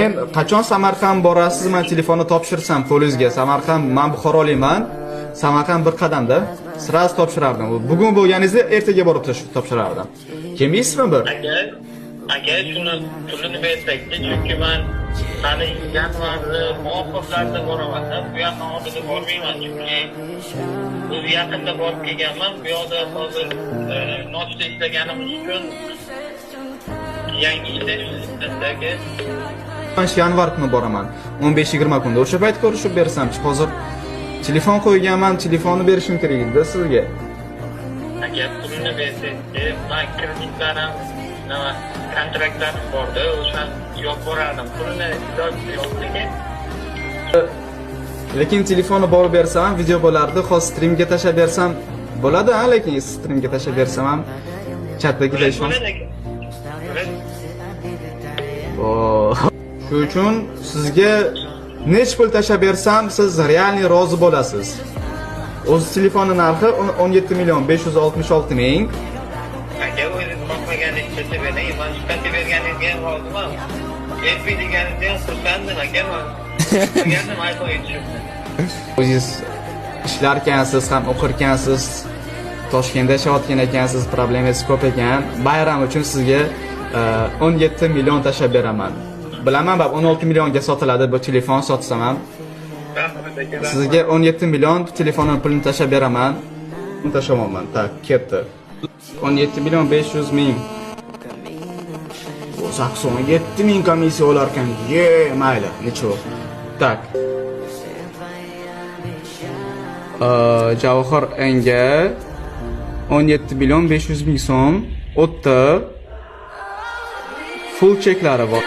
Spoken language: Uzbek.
Men qachon Samarqand borasiz, man telefonni topshirsam qo'lingizga. Samarqand, man Buxorolikman. Samarqand bir qadamda. Сразу topshirardim. Bugun bo'lganingizda ertaga borib topshirardim. Kelmaysizmi bir? Aka, aka, shuni pulini bersakchi, chunki man hali yanvarni oxirlarida boraman-da, bu yoqdan oldida bormayman, chunki o'zi yaqinda borib kelganman, bu yoqda hozir nochta ishlaganimiz uchun yangi ishlash aka. Man shu yanvar kuni boraman. 15-20 kunda. O'sha payt ko'rishib bersamchi, hozir telefon qo'yganman, telefonni berishim kerak edi sizga. Aka, pulini bersangchi, man kreditlarim, nima, kontraktlarim borda, o'shani yopib borardim, pulini iloji yo'q aka. Lekin telefonni borib bersam ham video bo'lardi. Hozir streamga tashlab bersam bo'ladi, ha, lekin streamga tashlab bersam ham chatdagilar ishonch. Bo'ladi aka. Bo'ladi. Oh. Shu uchun sizga nech pul tashlab bersam, siz реальный rozi bo'lasiz? O'zi telefonni narxi 17 million 566 ming. Aka, o'zingiz xohlaganingiz tashlab bering, man shu tashlab berganingizga ham roziman. LP deganingizda ham xursanddim aka, man. Degandim iPhone tushibdi. O'zingiz ishlarkansiz ham, o'qirkansiz, Toshkentda yashayotgan ekansiz, problemangiz ko'p ekan. Bayram uchun sizga 17 million tashlab beraman. Bilaman, bab 16 millionga sotiladi bu telefon, sotsam ham. Rahmat aka, rahmat. Sizga 17 million telefonni pulini tashlab beraman. Tashlamayman. Так, ketdi. 17 million 500 ming. 87 ming komissiya olar ekan. Ye, mayli, ничего. Так. Javohir Enga 17 million 500 ming so'm o'tdi. Full cheklari bor.